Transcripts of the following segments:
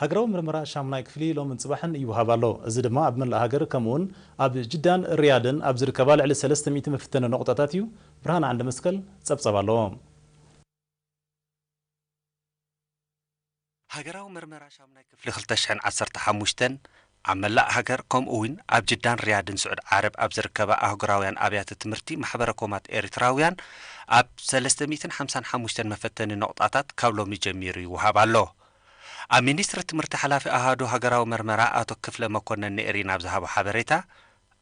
ሃገራዊ ምርመራ ሻሙናይ ክፍሊ ሎምን ጽባሕን ይወሃብ ኣሎ። እዚ ድማ ኣብ መላእ ሃገር ከምኡውን ኣብ ጅዳን ሪያድን ኣብ ዝርከባ ልዕሊ ሰለስተ ሚእቲ መፍተኒ ነቑጣታት እዩ። ብርሃን ዓንደ መስቀል ጸብጸብ ኣለዎ። ሃገራዊ መርመራ ሻሙናይ ክፍሊ ክልተ ሽሕን ዓሰርተ ሓሙሽተን ኣብ መላእ ሃገር ከምኡ እውን ኣብ ጅዳን ሪያድን ስዑድ ዓረብ ኣብ ዝርከባ ኣህጉራውያን ኣብያተ ትምህርቲ ማሕበረ ኮማት ኤርትራውያን ኣብ ሰለስተ ሚእትን ሓምሳን ሓሙሽተን መፈተኒ ነቑጣታት ካብ ሎሚ ጀሚሩ ይወሃብ ኣሎ። ኣብ ሚኒስትሪ ትምህርቲ ሓላፊ ኣሃዱ ሃገራዊ መርመራ ኣቶ ክፍለ መኮነን ንኤሪና ኣብ ዝሃቦ ሓበሬታ፣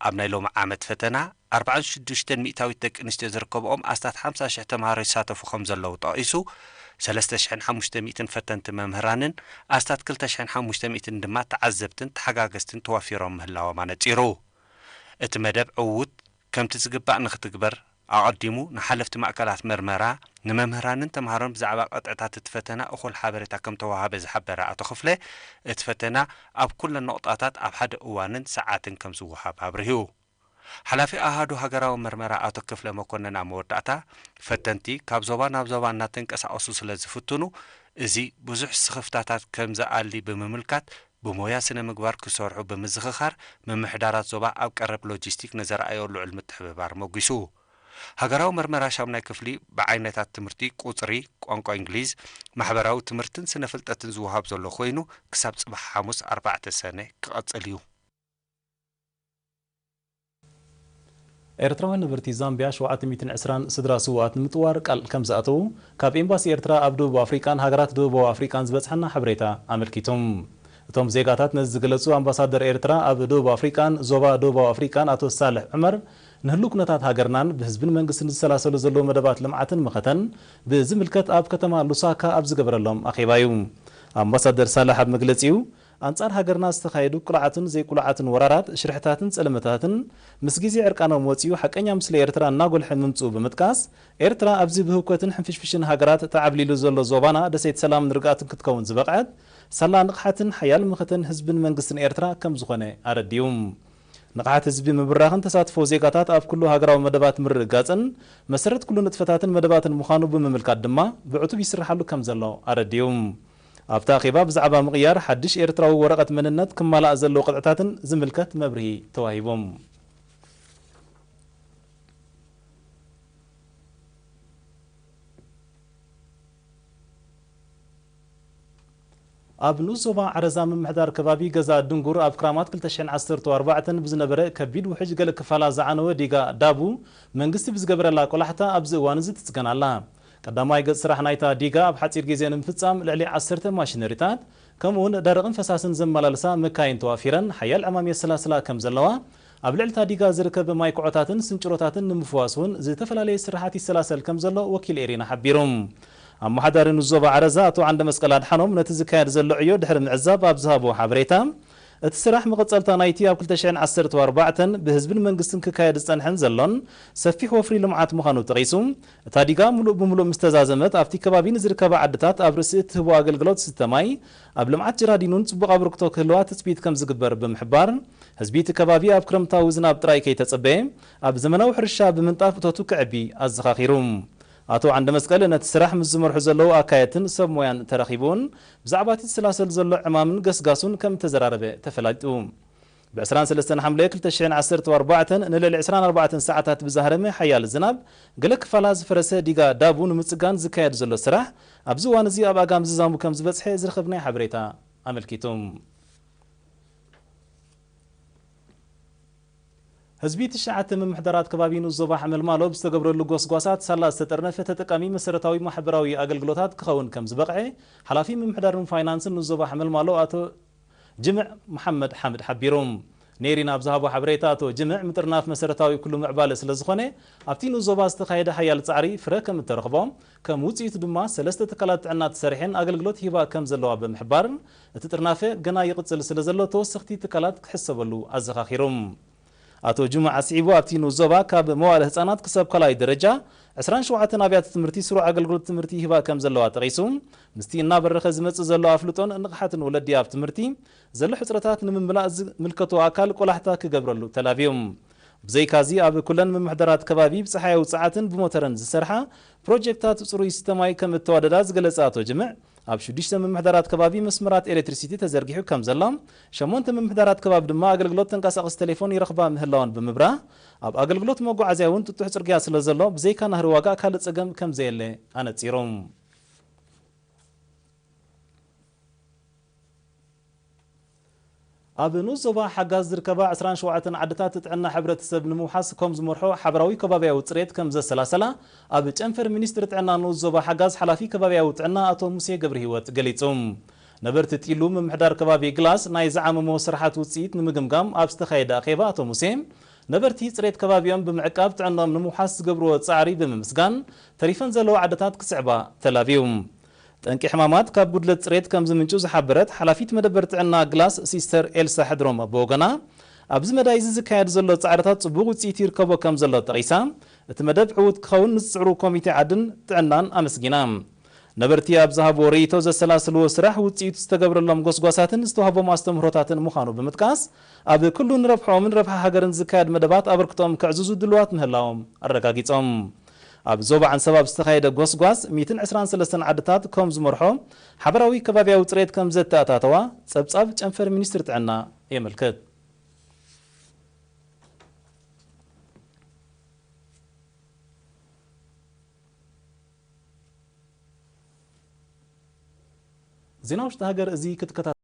ኣብ ናይ ሎሚ ዓመት ፈተና ኣርባዓን ሽዱሽተን ሚእታዊት ደቂ ኣንስትዮ ዝርከብኦም ኣስታት ሓምሳ ሽሕ ተምሃሮ ይሳተፉ ከም ዘለዉ ጠቒሱ፣ ሰለስተ ሽሕን ሓሙሽተ ሚእትን ፈተንቲ መምህራንን ኣስታት ክልተ ሽሕን ሓሙሽተ ሚእትን ድማ ተዓዘብትን ተሓጋገዝትን ተዋፊሮም ምህላዎም ኣነጺሩ። እቲ መደብ ዕዉት ከምቲ ዝግባእ ንክትግበር፣ ኣቐዲሙ ንሓለፍቲ ማእከላት መርመራ፣ ንመምህራንን ተምሃሮን ብዛዕባ ቅጥዕታት እቲ ፈተና እኹል ሓበሬታ ከም ተዋሃበ ዝሓበረ ኣቶ ክፍለ፣ እቲ ፈተና ኣብ ኩለን ነቑጣታት ኣብ ሓደ እዋንን ሰዓትን ከም ዝወሃብ ኣብሪሁ። ሓላፊ ኣሃዱ ሃገራዊ መርመራ ኣቶ ክፍለ መኮነን ኣብ መወዳእታ፣ ፈተንቲ ካብ ዞባ ናብ ዞባ እናተንቀሳቐሱ ስለ ዝፍትኑ፣ እዚ ብዙሕ ስኽፍታታት ከም ዝኣሊ ብምምልካት፣ ብሞያ ስነ ምግባር ክሰርሑ ብምዝኽኻር፣ ምምሕዳራት ዞባ ኣብ ቀረብ ሎጂስቲክ ንዘርኣዮ ልዑል ምትሕብባር ሞጒሱ። ሃገራዊ መርመራ ሻሙናይ ክፍሊ ብዓይነታት ትምህርቲ፣ ቁጽሪ፣ ቋንቋ እንግሊዝ፣ ማሕበራዊ ትምህርትን ስነ ፍልጠትን ዝወሃብ ዘሎ ኮይኑ፣ ክሳብ ጽባሕ ሓሙስ ኣርባዕተ ሰነ ክቐጽል እዩ። ኤርትራውያን ነበርቲ ዛምቢያ ሸውዓተ ሚእትን ዕስራን ስድራ ስውኣት ንምጥዋር ቃል ከም ዝኣተዉ ካብ ኤምባሲ ኤርትራ ኣብ ደቡብ ኣፍሪቃን ሃገራት ደቡባዊ ኣፍሪቃን ዝበጽሐና ሓበሬታ ኣመልኪቱ። እቶም ዜጋታት ነዚ ዝገለጹ ኣምባሳደር ኤርትራ ኣብ ደቡብ ኣፍሪቃን ዞባ ደቡባዊ ኣፍሪቃን ኣቶ ሳልሕ ዑመር ንህሉው ኩነታት ሃገርናን ብህዝብን መንግስትን ዝሰላሰሉ ዘለዉ መደባት ልምዓትን መኸተን ብዝምልከት ኣብ ከተማ ሉሳካ ኣብ ዝገበረሎም ኣኼባ እዩ። ኣምባሳደር ሳልሕ ኣብ መግለጺኡ፣ ኣንጻር ሃገርና ዝተኻየዱ ቅሉዓትን ዘይቅሉዓትን ወራራት፣ ሽርሕታትን ጸለመታትን ምስ ግዜ ዕርቃኖም ወጺኡ ሓቀኛ ምስሊ ኤርትራ እናጎልሐ ምምጽኡ ብምጥቃስ፣ ኤርትራ ኣብዚ ብህውከትን ሕንፍሽፍሽን ሃገራት ተዓብሊሉ ዘሎ ዞባና ደሴት ሰላምን ርግኣትን ክትከውን ዝበቕዐት፣ ሳላ ንቕሓትን ሓያል መኸተን ህዝብን መንግስትን ኤርትራ ከም ዝኾነ ኣረዲኡ። ንቕሓት ህዝቢ ምብራኽን ተሳትፎ ዜጋታት ኣብ ኩሉ ሃገራዊ መደባት ምርግጋጽን መሰረት ኩሉ ንጥፈታትን መደባትን ምዃኑ ብምምልካት ድማ ብዕቱብ ይስርሓሉ ከም ዘሎ ኣረዲኡ። ኣብቲ ኣኼባ ብዛዕባ ምቕያር ሓድሽ ኤርትራዊ ወረቐት መንነት ክማላእ ዘለዎ ቅጥዕታትን ዝምልከት መብርሂ ተዋሂቡ። ኣብ ንኡስ ዞባ ዓረዛ ምምሕዳር ከባቢ ገዛ ድንጉር ኣብ ክራማት ክልተ ሽሕን ዓሰርተ ኣርባዕተን ብዝነበረ ከቢድ ውሕጅ ገለ ክፋላ ዝዓነወ ዲጋ ዳቡ መንግስቲ ብዝገበረላ ቆላሕታ ኣብዚ እዋን እዚ ትጽገን ኣላ። ቀዳማይ ገጽ ስራሕ ናይታ ዲጋ ኣብ ሓጺር ግዜ ንምፍጻም ልዕሊ ዓሰርተ ማሽነሪታት ከምኡውን ደረቕን ፈሳስን ዘመላልሳ መካይን ተዋፊረን ሓያል ዕማም የሰላስላ ከም ዘለዋ፣ ኣብ ልዕሊ እታ ዲጋ ዝርከብ ማይ ኩዖታትን ስንጭሮታትን ንምፍዋስ እውን ዝተፈላለየ ስራሓት ይሰላሰል ከም ዘሎ ወኪል ኤሪና ሓቢሩ። ኣመሓዳሪ ንዞባ ዓረዛ ኣቶ ዓንደ መስቀል ኣድሓኖም ነቲ ዝካየድ ዘሎ ዕዮ ድሕሪ ምዕዛብ ኣብ ዝሃቦ ሓበሬታ፣ እቲ ስራሕ መቐጸልታ ናይቲ ኣብ ክልተ ሽሕን ዓሰርተ ኣርባዕተን ብህዝብን መንግስትን ክካየድ ዝጸንሐን ዘሎን ሰፊሕ ወፍሪ ልምዓት ምዃኑ ጠቒሱ፣ እታ ዲጋ ምሉእ ብምሉእ ምስ ተዛዘመት ኣብቲ ከባቢ ንዝርከባ ዓድታት ኣብ ርእሲ እትህቦ ኣገልግሎት ዝስተ ማይ ኣብ ልምዓት ጀራዲኑን ጽቡቕ ኣበርክቶ ክህልዋ ትጽቢት ከም ዝግበር ብምሕባር፣ ህዝቢ እቲ ከባቢ ኣብ ክረምታዊ ዝናብ ጥራይ ከይተጸበየ ኣብ ዘመናዊ ሕርሻ ብምንጣፍ እቶቱ ክዕቢ ኣዘኻኺሩ። ኣቶ ዓንደ መስቀል ነቲ ስራሕ ምስ ዝመርሑ ዘለዉ ኣካየድትን ሰብ ሞያን ተረኺቡ እውን ብዛዕባ እቲ ዝሰላሰል ዘሎ ዕማምን ገስጋሱን ከም እተዘራረበ ተፈላሊጡ። ብ ዕስራን ሰለስተን ሓምለ ክልተ ሽሕን ዓሰርተ ኣርባዕተን ንልዕሊ ዕስራን ኣርባዕተን ሰዓታት ብዝሃረመ ሓያል ዝናብ ገለ ክፋላ ዝፈረሰ ዲጋ ዳቡ ንምጽጋን ዝካየድ ዘሎ ስራሕ ኣብዚ እዋን እዚ ኣብ ኣጋም ዝዛሙ ከም ዝበጽሐ ዝረኸብናዮ ሓበሬታ ኣመልኪቱ። ህዝቢ ትሽዓተ ምምሕዳራት ከባቢ ንኡስ ዞባ ሓመልማሎ ብዝተገብረሉ ጎስጓሳት ሳላ ዝተጠርነፈ ተጠቃሚ መሰረታዊ ማሕበራዊ ኣገልግሎታት ክኸውን ከም ዝበቕዐ ሓላፊ ምምሕዳርን ፋይናንስን ንኡስ ዞባ ሓመልማሎ ኣቶ ጅምዕ መሓመድ ሓምድ ሓቢሩ። ኔሪና ኣብ ዝሃቦ ሓበሬታ ኣቶ ጅምዕ ምጥርናፍ መሰረታዊ ኩሉ ምዕባለ ስለ ዝኾነ ኣብቲ ንኡስ ዞባ ዝተኻየደ ሓያል ጻዕሪ ፍረ ከም እተረኽቦ፣ ከም ውጽኢቱ ድማ ሰለስተ ትካላት ጥዕና ተሰሪሐን ኣገልግሎት ይህባ ከም ዘለዋ ብምሕባር፣ እቲ ጥርናፈ ገና ይቕጽል ስለ ዘሎ ተወሰኽቲ ትካላት ክሕሰበሉ ኣዘኻኺሩ። ኣቶ ጁማ ኣስዒቡ ኣብቲ ንኡስ ዞባ ካብ መዋእለ ህጻናት ክሳብ ካልኣይ ደረጃ ዕስራን ሸውዓተን ኣብያተ ትምህርቲ ስሩዕ ኣገልግሎት ትምህርቲ ይህባ ከም ዘለዋ ጠቒሱ፣ ምስቲ እናበረኸ ዝመጽእ ዘሎ ኣፍልጦን ንቕሓትን ወለዲ ኣብ ትምህርቲ ዘሎ ሕጽረታት ንምምላእ ዝምልከቶ ኣካል ቆላሕታ ክገብረሉ ተላብዩ። ብዘይካዚ ኣብ ኩለን ምምሕዳራት ከባቢ ብጸሓያዊ ጸዓትን ብሞተረን ዝሰርሓ ፕሮጀክታት ጽሩይ ስተ ማይ ከም እተዋደዳ ዝገለጸ ኣቶ ጅምዕ፣ ኣብ ሽዱሽተ ምምሕዳራት ከባቢ መስመራት ኤሌክትሪሲቲ ተዘርጊሑ ከም ዘሎ፣ ሸሞንተ ምምሕዳራት ከባቢ ድማ ኣገልግሎት ተንቀሳቐሲ ቴሌፎን ይረኽባ ምህላወን ብምብራህ፣ ኣብ ኣገልግሎት መጓዓዝያ እውን ጥጡሕ ጽርግያ ስለ ዘሎ፣ ብዘይካ ናህሪ ዋጋ ካልእ ጸገም ከም ዘየለ ኣነጺሩ። ኣብ ንኡስ ዞባ ሓጋዝ ዝርከባ ዕስራን ሸውዓተን ዓድታት ጥዕና ሕብረተሰብ ንምውሓስ ከም ዝመርሖ ሓበራዊ ከባብያዊ ጽሬት ከም ዘሰላሰላ ኣብ ጨንፈር ሚኒስትሪ ጥዕና ንኡስ ዞባ ሓጋዝ ሓላፊ ከባብያዊ ጥዕና ኣቶ ሙሴ ገብረሂወት ገሊጹ። ነበርቲ ጢሉ ምምሕዳር ከባቢ ግላስ ናይ ዝዓመሞ ስራሓት ውጽኢት ንምግምጋም ኣብ ዝተኻየደ ኣኼባ ኣቶ ሙሴ፣ ነበርቲ ጽሬት ከባቢኦም ብምዕቃብ ጥዕናኦም ንምውሓስ ዝገብርዎ ጻዕሪ ብምምስጋን፣ ተሪፈን ዘለዋ ዓድታት ክስዕባ ተላብዩ። ጠንቂ ሕማማት ካብ ጉድለት ጽሬት ከም ዝምንጩ ዝሓበረት ሓላፊት መደበር ጥዕና ግላስ ሲስተር ኤልሳ ሕድሮም ብወገና፣ ኣብዚ መዳይ እዚ ዝካየድ ዘሎ ጻዕርታት ጽቡቕ ውጽኢት ይርከቦ ከም ዘሎ ጠቒሳ፣ እቲ መደብ ዕዉት ክኸውን ንዝጽዕሩ ኮሚቴ ዓድን ጥዕናን ኣመስጊና። ነበርቲ ኣብ ዝሃብዎ ርእይቶ ዘሰላስልዎ ስራሕ ውጽኢቱ ዝተገብረሎም ጎስጓሳትን ዝተዋህቦም ኣስተምህሮታትን ምዃኑ ብምጥቃስ፣ ኣብ ኩሉ ንረብሕኦምን ረብሓ ሃገርን ዝካየድ መደባት ኣበርክቶኦም ከዕዝዙ ድልዋት ምህላዎም ኣረጋጊጾም። ኣብ ዞባ ዓንሰባ ኣብ ዝተኻየደ ጎስጓስ ሚእትን ዕስራን ሰለስተን ዓድታት ከም ዝመርሖ ሓበራዊ ከባብያዊ ጽሬት ከም ዘተኣታተዋ ጸብጻብ ጨንፈር ሚኒስትሪ ጥዕና የመልክት። ዜና ውሽጢ ሃገር እዚ ክትከታተሉ